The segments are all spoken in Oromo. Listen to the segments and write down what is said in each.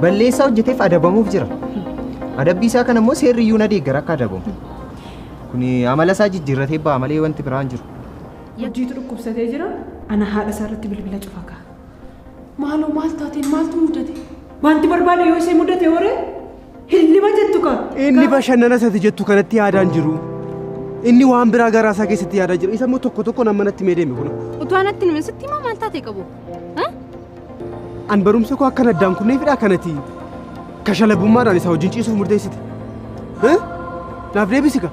Balleessaa hojjeteef adabamuuf jira. Adabbii isaa kana immoo seerri iyyuu na deeggara akka adabamu. Kuni amala isaa jijjiirratee ba'a malee wanti biraan jiru. Hojiitu dhukkubsatee jira. Ana haadha isaa irratti bilbila cufa kaa. Maaloo maal taateen maaltu mudate? Wanti barbaade yoo ishee mudate horee hilliba jettu kaa. Inni bashannana isatti jettu kanatti yaadaan jiru. Inni waan biraa garaa isaa keessatti yaadaa jira. Isa immoo tokko tokko nama natti mee deeme kun. Utuu anatti hime sitti himaa maal taate qabu? An barumsa koo akkan addaan kunneefidha kanati. Kashalabummaadhaan isa wajjin ciisuuf murteessite. Naaf deebisi kaa.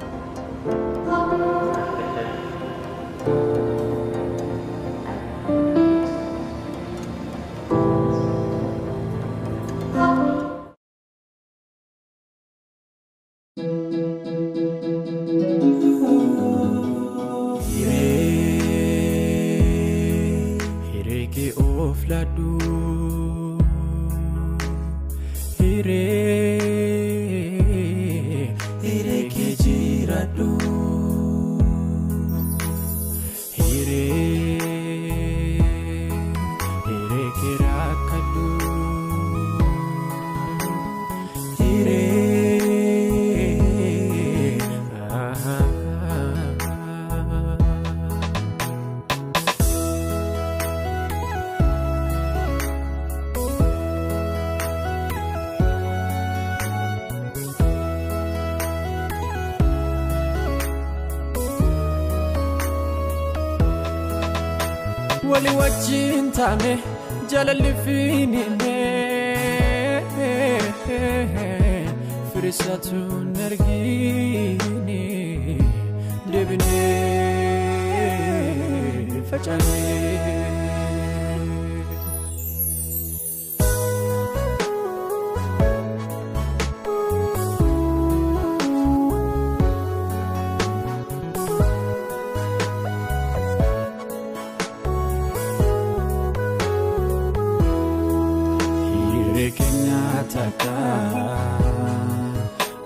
Wali wajjin taane jaalalli fiinine firisatu nargine deebine facaane.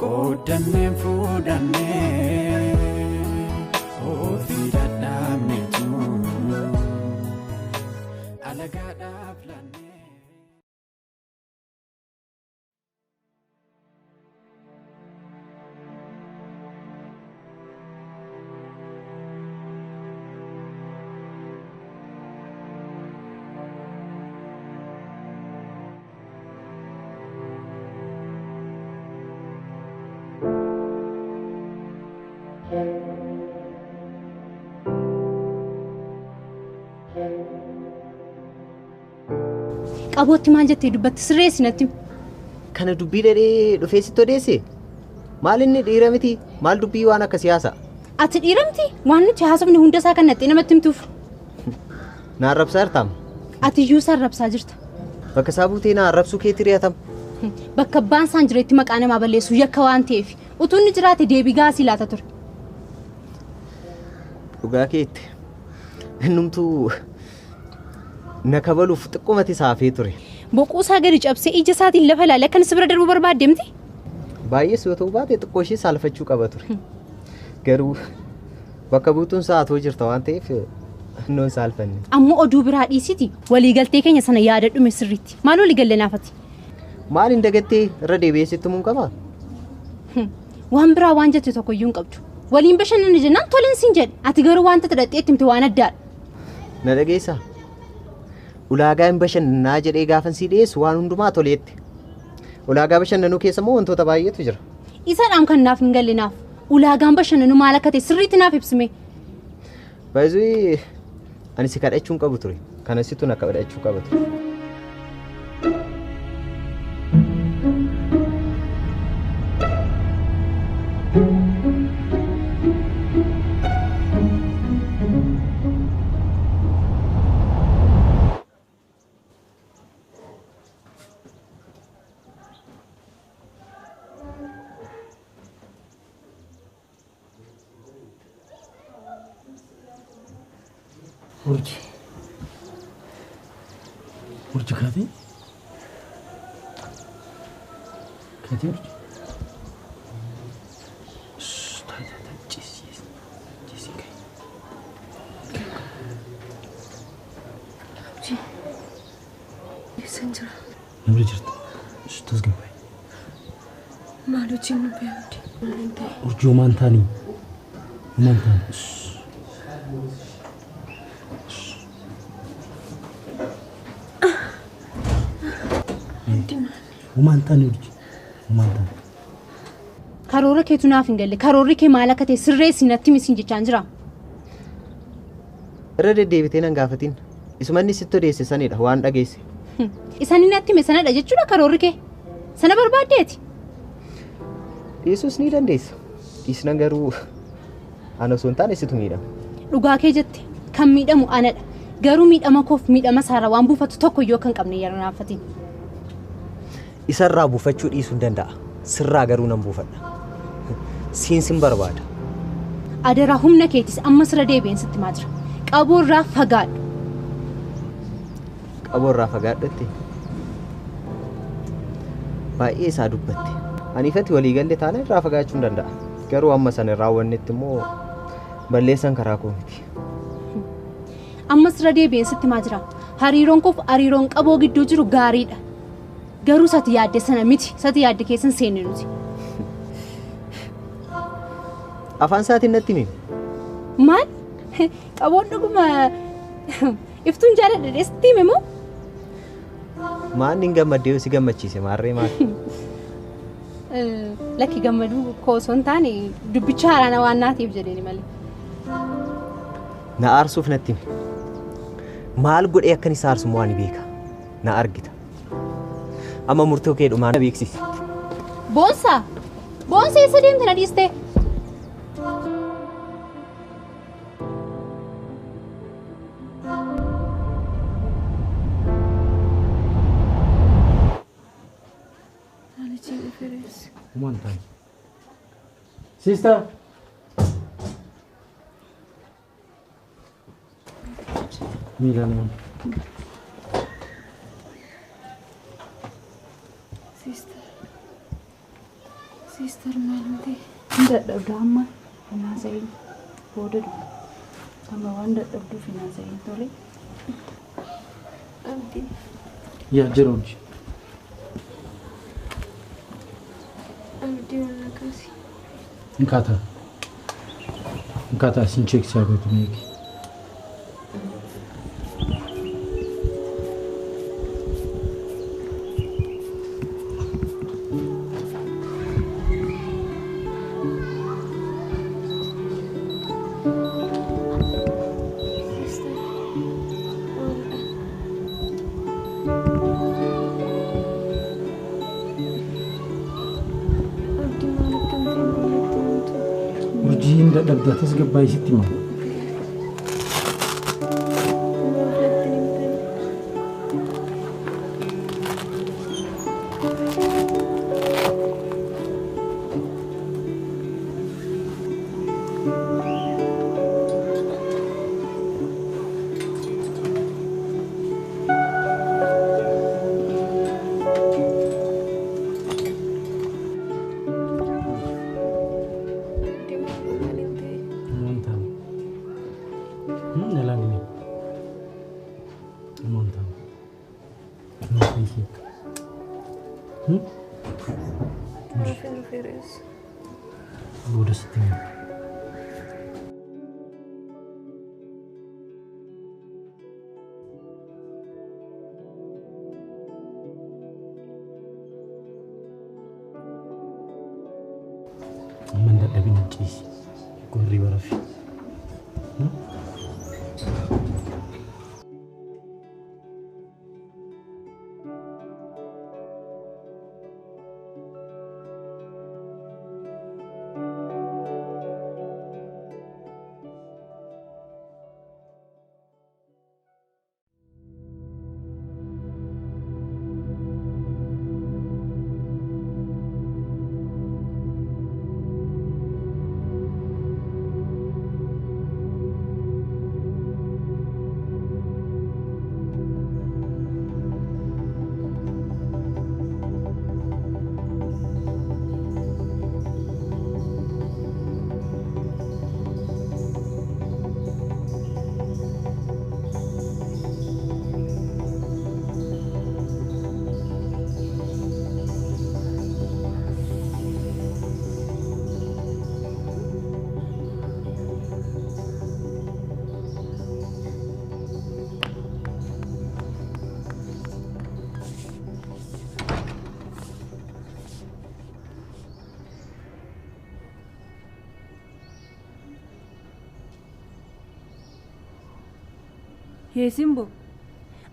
Qoodanneen fuudhannee ofii dadhabneetu alagaadhaaf laannee. Qabootti maal jettee dubbatti sirreessi natti. Kana dubbii dheeree dhufee sitti odeesse? Maal inni dhiira miti? Maal dubbii waan akka siyaasaa? Ati dhiira miti? Waan nuti haasofne hunda isaa kan natti namatti himtuuf. Na arrabsaa jirtaam? Ati iyyuu isa arrabsaa jirta. Bakka isaa buutee na arrabsuu keetti ri'atam. Bakka abbaan isaan jiretti maqaa namaa balleessu yakka waan ta'eef utuu inni jiraate deebii gaasii laata ture. Dhugaa keetti. Innumtuu na kabaluuf xiqqoomatti saafee ture. Boquu isaa gadi cabsee ija isaatiin lafa ilaalee akkan si bira darbuu barbaadde miti? Baay'ees yoo ta'u baate xiqqoo ishee saalfachuu qaba ture. Garuu bakka buutuun sa'aatoo jirta waan ta'eef innoon saalfanne. Ammoo oduu biraa dhiisiti waliigaltee keenya sana yaadadhume sirriitti. Maal waliigalle naafati? Maal hin dagattee irra deebi'ee sitti himuu qabaa? Waan biraa waan jette tokko iyyuu hin qabdu. Waliin bashannanne jennaan toleen siin jedhe. Ati garuu wanta xidhattee itti himte waan addaadha. Na dhageessaa? Ulaagaa hin bashannanaa jedhee gaafan sii dhiyeessu waan hundumaa toleetti. Ulaagaa bashannanuu keessa immoo wantoota baay'eetu jira. Isa dhaam kan naaf hin galle naaf. Ulaagaan bashannanuu maal akka ta'e sirriitti naaf ibsime. Baay'ee ani si kadhachuu hin qabu ture. Kana situ na kadhachuu qaba ture. Urji. Urji kaatee? Kaatee urji? Taa'e taa'e ciisi ciisi kaa'e. Urji. Eessan jira? Namni jirti. Maal hojiin nu beekti? Urjii homaan taanii. Homaan taanii. Homaan taanii urjii. Homaan taanii. Karoora keetu naaf hin galle. Karoorri kee maal akka ta'e sirreessi natti misiin jechaan jira. Irra deddeebitee nan gaafatin. Isuma inni sitti odeesse sanidha waan dhageesse. Isaan inni natti hime sanadha jechuudha karoorri kee. Sana barbaaddeeti. Dhiisuus ni dandeessa. Dhiisnan garuu ana osoo hin taane situ miidhama. Dhugaa kee jette kan miidhamu anadha. Garuu miidhama koof miidhama isaarraa waan buufatu tokko iyyuu akka hin qabne yeroo naaffatin. Isarraa buufachuu dhiisuu hin danda'a. Sirraa garuu nan buufadha. Siin sin barbaada. Adaraa humna keetis amma sirra deebi'een sitti himaa jira. Qaboorraa fagaadhu. Qaboorraa fagaadhutti baay'ee isaa dubbatte. Ani ifatti walii galle taana irraa fagaachuu hin danda'a. Garuu amma sana raawwannetti immoo balleessan karaa koo miti. Amma sirra deebi'een sitti himaa jira. Hariiroon koof hariiroon qaboo gidduu jiru gaariidha. Garuu sati yaadde sana miti. Sati yaadde keessan seenne nuti. Afaan isaatiin natti himi. Maal? Qaboon dhuguma iftuun jaaladha sitti hime moo? Maan hin gammaddee si gammachiise maarree maal? Lakki gammaduu koo osoo hin taane dubbicha haaraana waan naatiif jedheeni malee. Na aarsuuf natti hime. Maal godhee akkan isa aarsu moo ani beeka. Na argita. Amma murtoo kee dhumaa na beeksisi. Boonsaa! Boonsaa eessa deemte na dhiistee? Homaan taanii. Sister. Miila lama. Sister. Sister maal ta'e? Dadhabda amma hin haasa'in. Booda dhufu. Amma waan dadhabduuf hin haasa'in tole. Abdii. Yaa jira urjii. Abdii waan akkasii. Nkata. Nkata sin check siyaa gootu meeqi. Sister. Maalidha? Abdii maal akkam ta'e natti himtu? Urjiin dadhabdaa tasgabbaa'ii sitti hima. Maaf natti hin himtan? Abdii maal hin ta'e? Homaan taane. Ilaalmi. Homaan taane. Maaf hiika. Maaf hin dhufeeres? Booda sitti hima. Amma hin dadhabin ciisi. Qorri barafi. Yeesimbo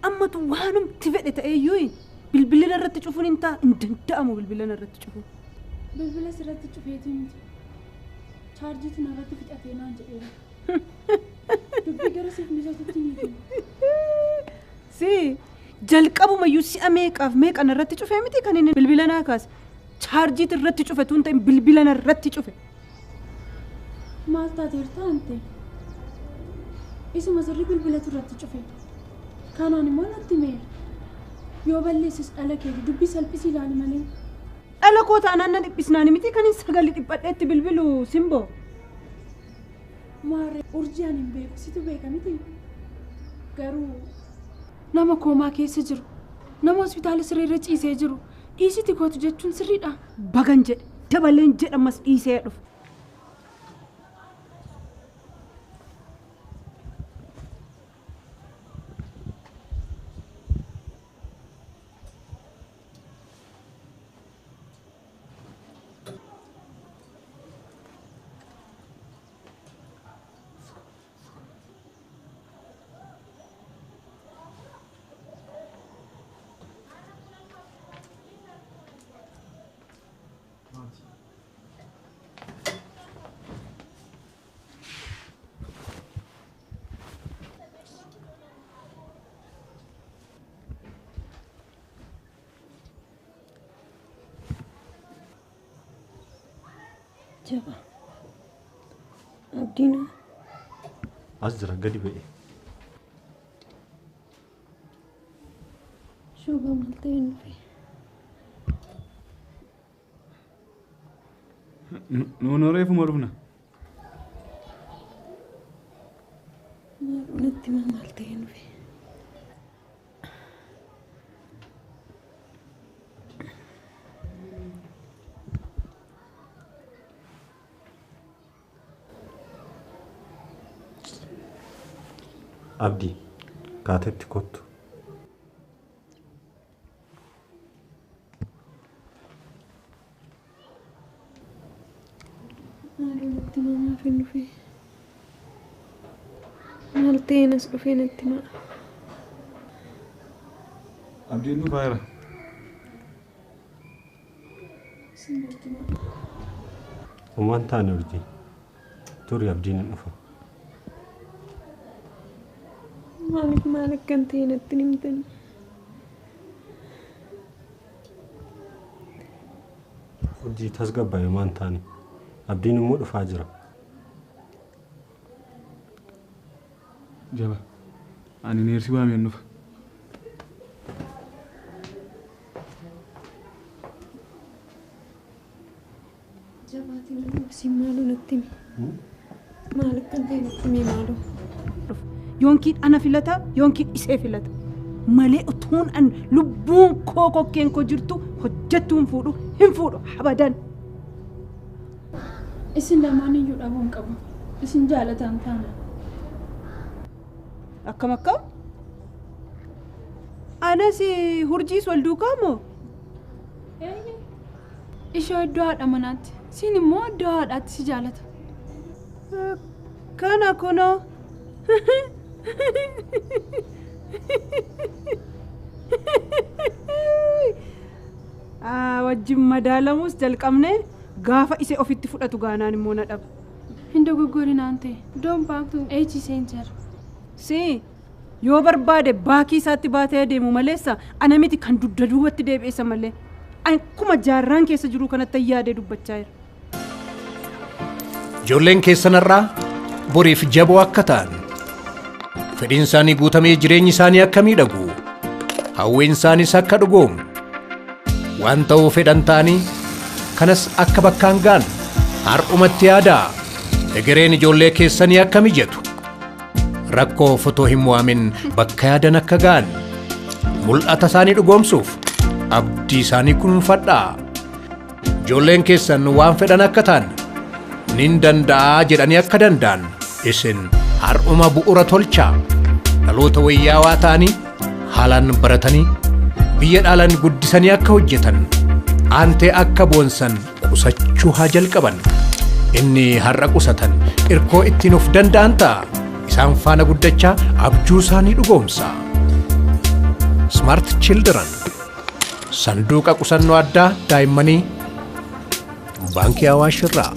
ammatu waanumti fedhe ta'eeyyuu bilbila irratti cufuun hin ta'a hin danda'amu bilbila irratti cufuun. Bilbila sirratti cufeetii miti. Chaarjiitu narratti fixatee naan jedheera. Dubbii gara siif mijatutti ni kenna. Si jalqabumayyuu si'a meeqaaf meeqa narratti cufee miti kan inni bilbila naa kaase. Chaarjiitu irratti cufe tun ta'in bilbila narratti cufe. Maal taateerta ante? Isuma sirri bilbilatu irratti cufe. Kanaan immoo natti meera. Yoo balleessis dhala keeti dubbii salphisii ilaali malee. Dhala koo taanaan na dhiphisnaani miti kan hin sagalli dhiphadheetti bilbilu Simboo. Maarree urjii ani hin beeku situ beeka miti. Garuu nama koomaa keessa jiru nama hospitaala siree irra ciisee jiru dhiisiti kootu jechuun sirriidha. Bagan jedhe dabaleen jedhamas dhiisee dhufu. Jaba. Abdiin as jira gadi ba'e. Shuuba maal ta'een dhufe? Nuun reefuma dhufna. Maaloo natti himaa maal ta'een dhufe? Abdii kaatetti kottu. Maaloo natti himaa maaf hin dhufe? Maal ta'een as dhufee natti himaa? Abdiin dhufaa jira. Homaan taane urjii. Turi abdiin hin dhufa. Maaliif maal akkan ta'e natti hin himtani? Urjii tasgabbaa'e homaan taane. Abdiin immoo dhufaa jira. Jaba. Ani neersii waameen dhufa. Jabaatiin na dhoksii maaloo natti himi? Maal akkan ta'e natti himi maaloo? Yookiin ana filata yookiin isee filata. Malee utuun an lubbuun koo kokkeen koo jirtu hojjettuu hin fuudhu hin fuudhu abadan. Isin lamaan iyyuu dhabuu hin qabu. Isin jaalatan taana. Akkam akkam? Anas hurjiis wal duukaa moo? Ishee iddoo haadha manaatti, siin immoo iddoo haadhaatti si jaalata. Kana kunoo. Wajjin madaalamuus jalqabne gaafa isee ofitti fudhatu gaanaan immoo na dhaba. Hin dogoggorinaan ta'e iddoon baaktuu eechi seenjar. Si yoo barbaade baakii isaatti baatee adeemu maleessa ana miti kan dugda duubatti deebi'eessa malee. Akkuma jaarraan keessa jiru kanatti yaadee dubbachaa jira. Ijoolleen keessanarraa boriif jaboo akka ta'an fedhiin isaanii guutamee jireenyi isaanii akka miidhagu hawwiin isaaniis akka dhugoomu waan ta'uu fedhan ta'anii kanas akka bakkaan ga'an har'umatti yaadaa egereen ijoollee keessanii akka mijatu rakkoo fotoo hin mo'amin bakka yaadan akka ga'an mul'ata isaanii dhugoomsuuf abdii isaanii kunuunfadhaa. Ijoolleen keessan waan fedhan akka ta'an nin danda'aa jedhanii akka danda'an isin har'uma bu'uura tolchaa dhaloota wayyaawaa ta'anii haalaan baratanii biyya dhaalan guddisanii akka hojjetan aantee akka boonsan qusachuu haa jalqaban. Inni har'a qusatan irkoo ittiin of danda'an ta'a. Isaan faana guddachaa abjuu isaanii dhugoomsa. Smart Children sanduuqa qusannoo addaa daa'immanii Baankii Awaash irraa.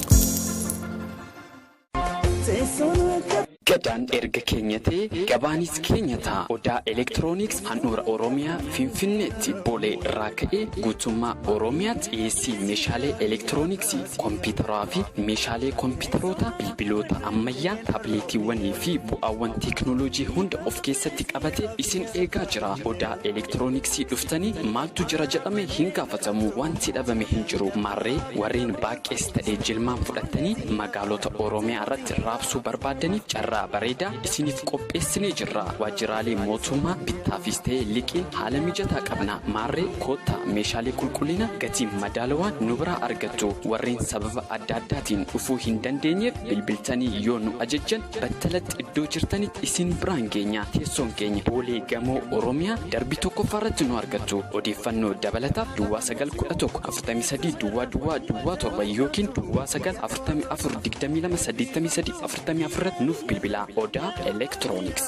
Gadaan erga keenya ta'e gabaanis keenya ta'a. Odaa Elektirooniks handhuura Oromiyaa Finfinneetti Boolee irraa ka'ee guutummaa Oromiyaatti dhiyeessii meeshaalee elektirooniksii, kompiitaraa fi meeshaalee kompiitaroota, bilbiloota ammayyaa, taabileetiiwwanii fi bu'aawwan teekinooloojii hunda of keessatti qabate isin eegaa jira. Odaa Elektirooniksii dhuftanii maaltu jira jedhame hin gaafatamu. Wanti dhabame hin jiru. Maarree warreen baaqees ta'ee jilmaan fudhatanii magaalota Oromiyaa irratti raabsuu barbaadaniif carraa bareedaa isiniif qopheessinee jirra. Waajjiraalee mootummaa bittaafis ta'e liqiin haala mijataa qabna. Maarree koottaa meeshaalee qulqullina gatii madaalawaan nu biraa argattu. Warreen sababa adda addaatiin dhufuu hin dandeenyeef bilbiltanii yoo nu ajajjan battalatti iddoo jirtanitti isin biraan geenya. Teessoon keenya Boolee Gamoo Oromiyaa darbii tokkoffaarratti nu argattu. Odeeffannoo dabalataaf Duwwaa 9 11 43 Duwwaa Duwwaa Duwwaa 7 yookiin Duwwaa 9 44 22 83 44 irratti nuuf bilbilaa. Odaa Elektirooniks.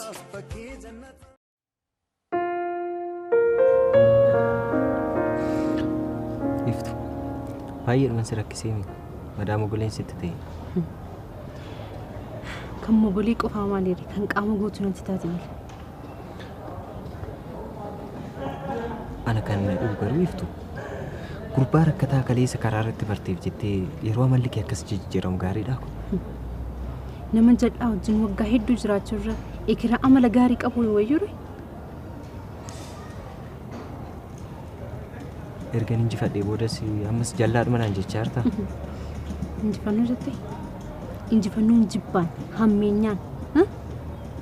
Iftu, baay'eedhuman si rakkisee miti. Madaa mogoleen sitti ta'e. Kan mogolee qofaa maaliirri kan qaama guutuu natti taate malee. Ana kan na dhibu garuu Iftu, gurbaa rakkataa kaleessa karaa irratti barteef jettee yeroo amalli kee akkas jijjiiramu gaariidhaa kun. Nama jal'aa wajjin waggaa hedduu jiraachuu irra ekeraa amala gaarii qabu wayyuu. Ergan injifadhee boodas ammas jallaadhuma naan jechaa jirta. Injifannoo jettee? Injifannoon jibbaan hammeenyaan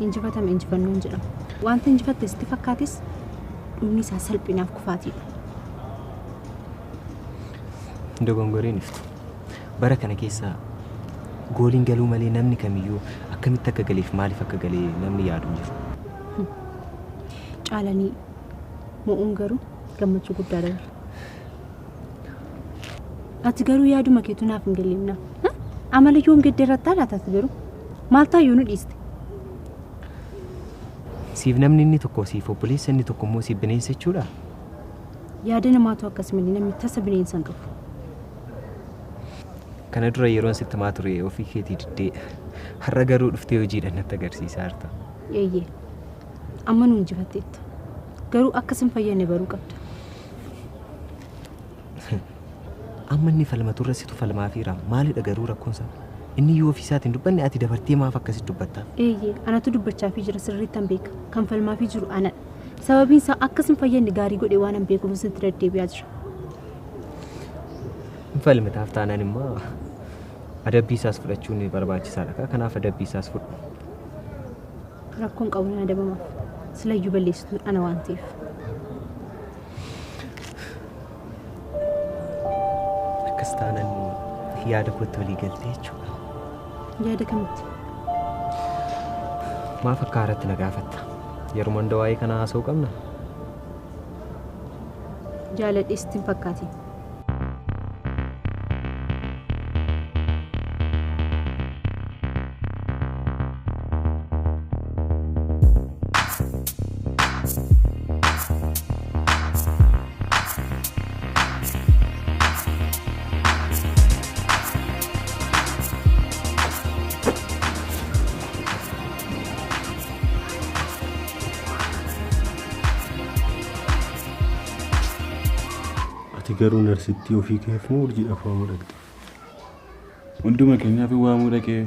injifatame injifannoon jedhama. Wanta injifatte sitti fakkaates dhumni isaa salphinaaf kufaatiidha. Dogongoreen Iftu. Bara kana keessa gooliin galuu malee namni kamiyyuu akkamitti akka galeef maaliif akka galee namni yaadu hin jiru. Caalanii mo'uun garuu gammachuu guddaa dabala. Ati garuu yaaduma keetu naaf hin galleemna. Amala yoom geddeerrattaa laata ati garuu? Maal taayyuu nu dhiiste? Siif namni inni tokko siif obboleessa inni tokko immoo siif bineensa jechuudha. Yaada namaatu akkas malee namni tasa bineensa hin qabu. Kana dura yeroon sitti himaa ture ofii keetii diddee har'a garuu dhuftee hojiidhaan natti agarsiisaa jirta. Eeyyee. Amma nu injifatteetta. Garuu akkas hin fayyadne baruu qabda. Amma inni falmaturra situ falmaa fiira. Maalidha garuu rakkoonsa? Inni yoo ofii isaatiin dubbanne ati dabartee maaf akkasitti dubbatta? Eeyyee, anatu dubbachaafii jira sirriittan beeka. Kan falmaafii jiru anadha. Sababiin isaa akkas hin fayyadne gaarii godhee waan hin beekuuf sitti deddeebi'aa jira. Falmitaaf taanaan immoo adabbii isaas fudhachuun barbaachisaadha. Kanaaf adabbii isaas fudhu. Rakkoon qabu nan adabamaaf. Silayyuu balleessituun ana waan ta'eef. Akkas taanaan yaada kootti walii galtee jechuudha. Yaada kamitti? Maaf akka haaratti na gaafatta? Yeroo hunda waa'ee kana haasa'uu qabna? Jaaladhee sitti hin fakkaatin. Ati garuu narsittii ofii keef moo urjiidhaaf waamuu dhaqxe? Hunduma keenyaaf waamuu dhaqee.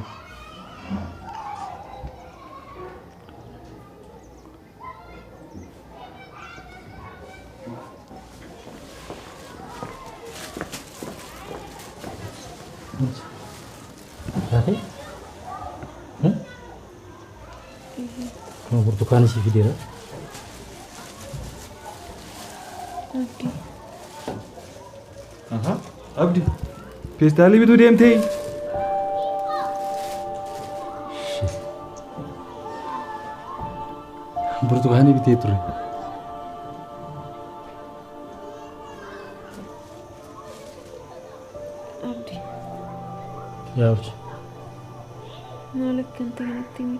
Taatee? Kun burtukaana si fideera. Abdii. Aha, Abdi. Feestaalii bituu deemtee? Burtukaanii bitee ture. Abdii. Yaa Urji. Maal akkan ta'e natti himi.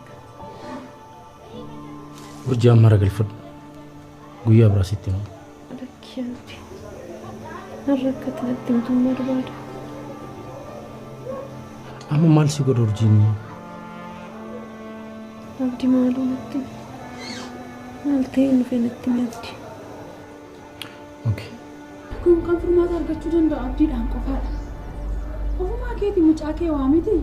Urjii amma ragalfadhu. Guyyaa biraa sitti hima. Lakki Abdii. Har'a akka ati natti himtu hin barbaadu. Amma maal si godha urjiin? Abdii maaloo natti himi. Maal ta'ee dhufe natti himi Abdii. Okay. Kun kan furmaata argachuu danda'u abdiidhaan qofaadha. Ofumaa keetii mucaa kee waa miti.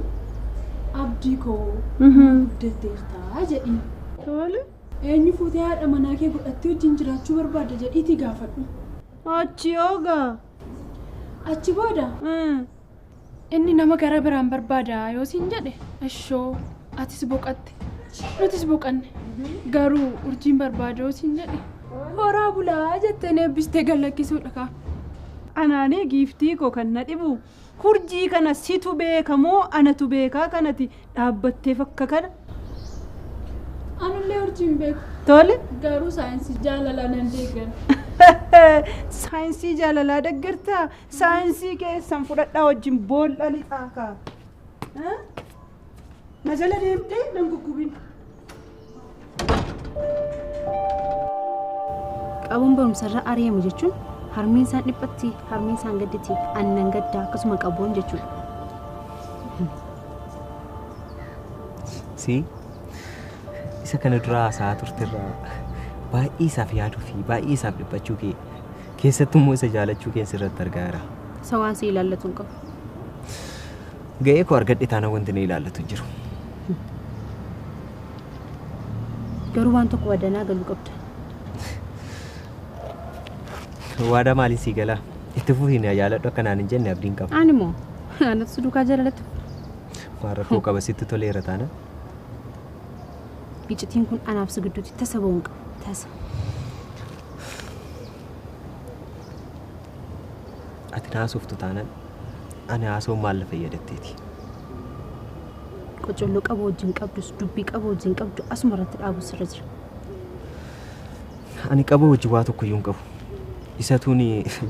Abdii koo guddatteertaa jedhiin. Tole. Eenyu fuutee haadha manaa kee godhattee wajjin jiraachuu barbaadda jedhiitii gaafadhu. Achi yoogaa. Achi booda inni nama gara biraan barbaada yoo siin jedhe ishoo atis boqatte nutis boqanne garuu urjiin barbaada yoo siin jedhe horaa bulaa jettee eebbistee gallakkisuudha kaa. Anaanee giiftii koo kan na dhibu urjii kana situ beekamoo anatu beekaa kanati dhaabbatteef akka kana. Anullee urjiin beeku. Tole. Garuu saayinsii jaalalaa nan deeggara. Saayinsii jaalalaa deeggartaa? Saayinsii keessan fudhadhaa wajjin boolla lixaa kaa. Na jala deemtee nan guggubin. Qabuun barumsarra ari'amu jechuun harmeen isaan dhiphatti, harmeen isaan gadditi, aannan gaddaa akkasuma qabuun jechuudha. Si isa kana dura haasa'aa turterraa baay'ee isaaf yaaduu fi baay'ee isaaf dhiphachuu kee keessattuu immoo isa jaalachuu kee sirratti argaa jira. Isa waan si ilaallatu hin qabu. Ga'ee koo argadhe taana wanti na ilaallatu hin jiru. Garuu waan tokko wadanaa galuu qabda. Waadaa maaliin sii galaa? Itti fufii na jaaladhu akka naan hin jenne abdiin qaba. Ani moo anatu si duukaa jaalalatu. Waan rakkoo qaba sitti toleera taana. Iccitiin kun anaaf si gidduutti tasa ba'uu hin qabu. Tasa. Ati na haasoftu taanaan ani haasoo maal na fayyadatteeti? Qocolloo qabu wajjin qabdus dubbii qabu wajjin qabdu asuma irratti dhaabu sirra jira. Ani qabu wajjin waa tokko iyyuu hin qabu. Isatuun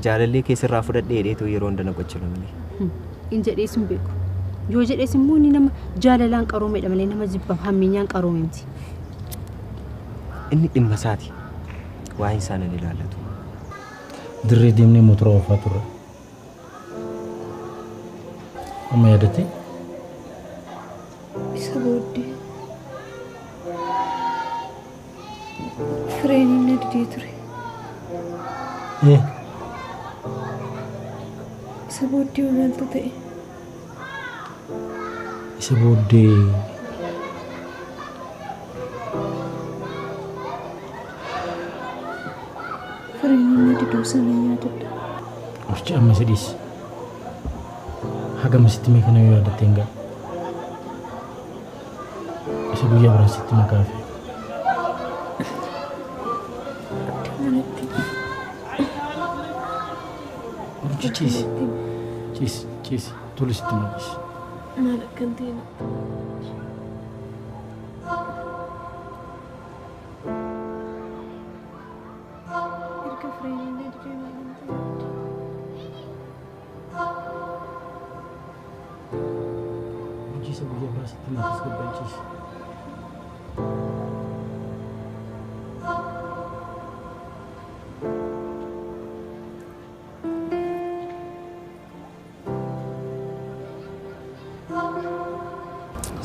jaalallee keessarraa fudhadhee hidheetu yeroo hunda na qochila malee. In jedhees hin beeku. Yoo jedhees immoo inni nama jaalalaan qaroomedha malee nama jibbaaf hammeenyaan qaroome miti. Inni dhimma isaati. Waa'een isaa nan ilaallatu. Dirree deemnee motora oofaa turre. Amma yaadattee? Isa booddee fireen inni didee ture. Isa booddee maaltu ta'e? Isa booddee fireen inni diduu sana yaadadha. Urji amma si dhiisi. Hagam sitti mee kana yoo yaadatte hin ga'a. Isa guyyaa biraa sitti makaafe. Urji ciisi. Ciisi ciisi tole sitti maqisi. Maal akkan ta'e natti. Erga fireen inni didee maal ta'e? Urji isa guyyaa biraa sitti maqis gabbaa ciisi.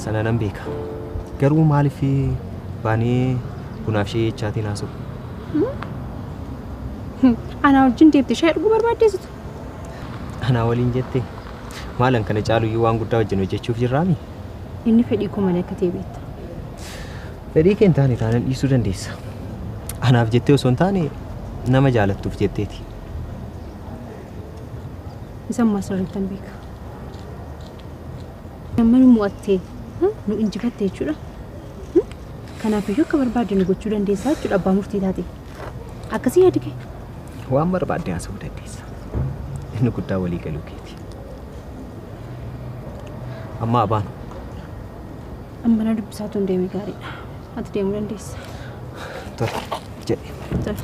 Sana nan beeka. Garuu maaliif baanee bunaaf ishee jechaatiin haasa'u? Anaa wajjin deemtee shaayii dhuguu barbaaddeessitu. Anaa waliin jettee maalan kana caaluyyuu waan guddaa wajjin hojjechuuf jirraami? Inni fedhii koo malee akka ta'e beekta. Fedhii kee hin taane taanan dhiisuu dandeessa. Anaaf jettee osoo hin taane nama jaalattuuf jetteeti. Isa ammaa sirriittan beeka. Nama nu mo'attee nu injifatte jechuudha. Kanaaf iyyuu akka barbaadde nu gochuu dandeessaa jechuudha abbaa murtii taate. Akkasii yaadi kee. Waan barbaadde haasa'uu dandeessa. Inni guddaa walii galuu keeti. Amma abaanu. Amma na dubbisaatu hin deeme gaariidha. Ati deemuu dandeessa. Tole jedhe. Tole.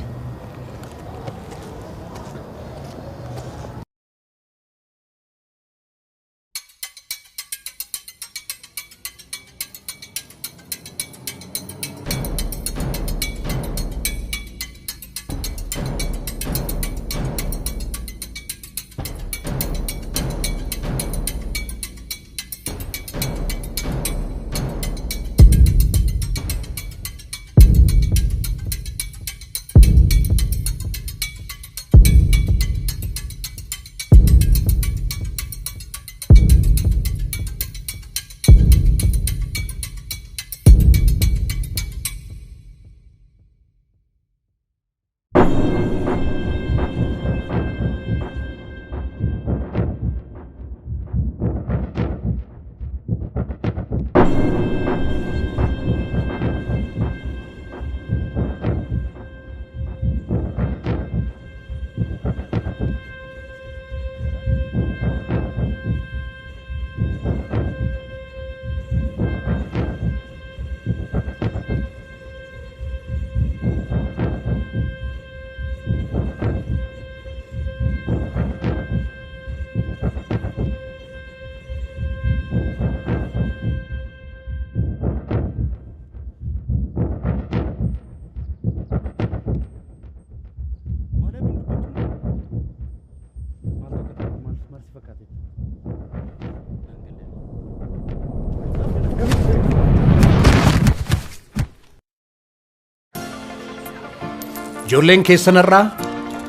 Ijoolleen keessan har'aa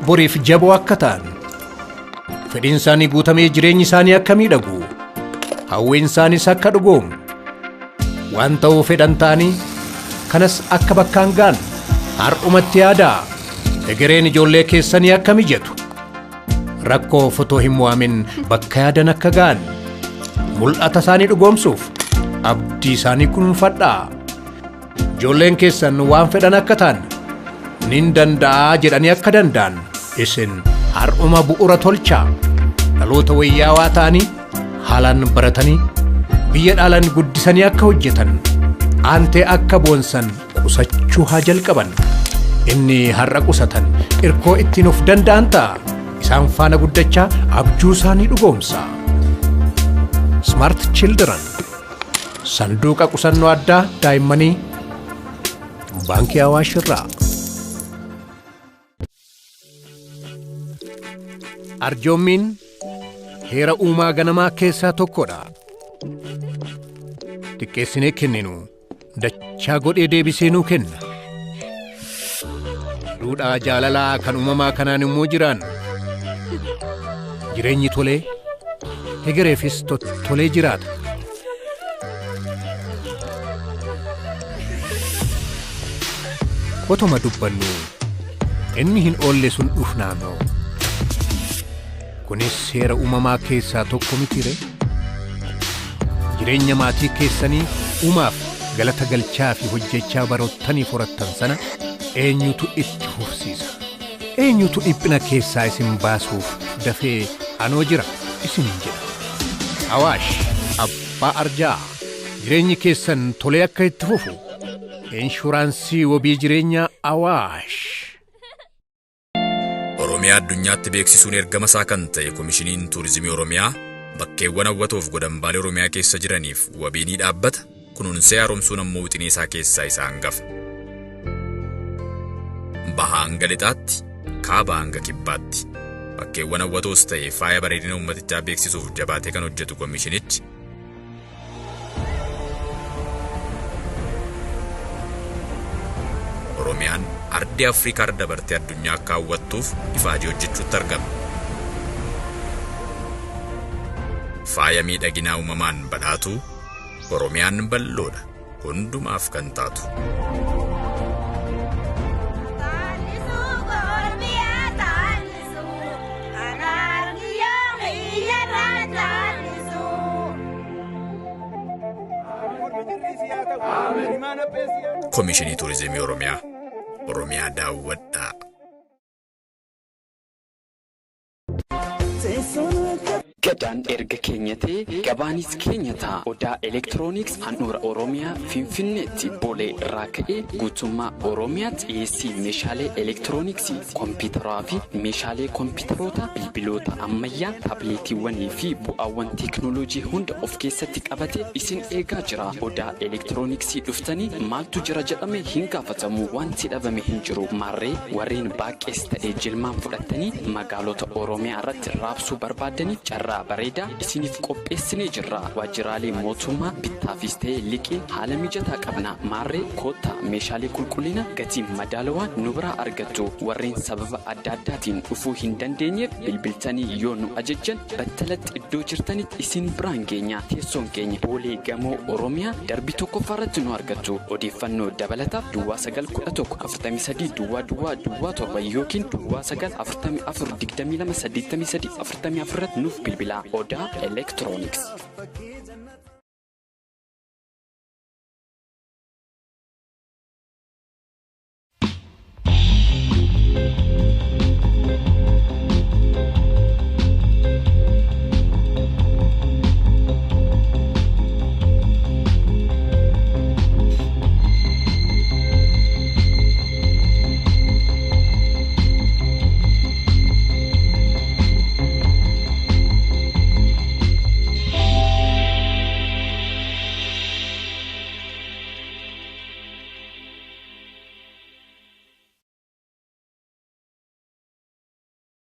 boriif jaboo akka ta'an, fedhiin isaanii guutamee jireenyi isaanii akka miidhagu, hawwiin isaaniis akka dhugoomu, waan ta'uu fedhan ta'anii kanas akka bakkaan ga'an har'umatti yaadaa. Egereen ijoollee keessanii akka mijatu, rakkoo fotoo hin mo'amin bakka yaadan akka ga'an, mul'ata isaanii dhugoomsuuf abdii isaanii kunuunfadhaa. Ijoolleen keessan waan fedhan akka ta'an, nin danda'aa jedhanii akka danda'an isin har'uma bu'uura tolchaa. Dhaloota wayyaawaa ta'anii haalaan baratanii biyya dhaalan guddisanii akka hojjetan, aantee akka boonsan qusachuu haa jalqaban. Inni har'a qusatan irkoo ittiin of danda'an ta'a. Isaan faana guddachaa abjuu isaanii dhugoomsa. Smart Children, sanduuqa qusannoo addaa daa'immanii Baankii Awaash irraa. Arjoommiin heera uumaa ganamaa keessaa tokkodha. Xiqqeessinee kenninu dachaa godhee deebisee nuu kenna. Duudhaa jaalalaa kan uumamaa kanaan immoo jiraan jireenyi tolee hegereefis tottolee jiraata. Otoma dubbannu inni hin oolle sun dhufnaanoo. Kunis seera uumamaa keessaa tokko mitire. Jireenya maatii keessanii uumaaf galata galchaa fi hojjechaa baroottanii horattan sana eenyutu itti fufsiisa? Eenyutu dhiphina keessaa isin baasuuf dafee anoo jira isiniin jedha? Awaash abbaa arjaa, jireenyi keessan tolee akka itti fufu inshuraansii wabii jireenyaa Awaash. Oromiyaa addunyaatti beeksisuun ergama isaa kan ta'e Komishiniin Tuurizimii Oromiyaa bakkeewwan hawwatoof godambaalee Oromiyaa keessa jiraniif wabii ni dhaabbata, kunuunsee haaromsuun ammoo wixinee isaa keessaa isa hangafa. Bahaa hanga lixaatti, kaabaa hanga kibbaatti. Bakkeewwan hawwatoos ta'e faaya bareedina uummatichaa beeksisuuf jabaatee kan hojjetu komishinichi, Oromiyaan ardii Afrikaa irra dabartee addunyaa akka hawwattuuf ifaajee hojjechuutti argama. Faaya miidhaginaa uumamaan badhaatu Oromiyaan bal'oodha, hundumaaf kan taatu. Komishinii Turizimii Oromiyaa. Oromiyaa daawwadhaa. Gadaan erga keenya ta'e gabaanis keenya ta'a. Odaa Elektirooniks handhuura Oromiyaa Finfinneetti Boolee irraa ka'ee guutummaa Oromiyaatti dhiyeessii meeshaalee elektirooniksii, kompiitaraa fi meeshaalee kompiitaroota, bilbiloota ammayyaa, taabileetiiwwanii fi bu'aawwan teekinooloojii hunda of keessatti qabate isin eegaa jira. Odaa Elektirooniksii dhuftanii maaltu jira jedhame hin gaafatamu. Wanti dhabame hin jiru. Maarree warreen baaqees ta'e jilmaan fudhattanii magaalota Oromiyaa irratti raabsuu barbaadaniif carraa bareedaa isiniif qopheessinee jirra. Waajjiraalee mootummaa bittaafis ta'e liqiin haala mijataa qabna. Maarree koottaa meeshaalee qulqullina gatii madaalawaan nu biraa argattu. Warreen sababa adda addaatiin dhufuu hin dandeenyeef bilbiltanii yoo nu ajajjan battalatti iddoo jirtanitti isin biraan geenya. Teessoon keenya Boolee Gamoo Oromiyaa darbii tokkoffaa irratti nu argattu. Odeeffannoo dabalataaf duwwaa 9 11 43 duwwaa duwwaa duwwaa 7 yookiin duwwaa 9 44 22 83 44 irratti nuuf bilbilaa. Odaa Elektirooniks.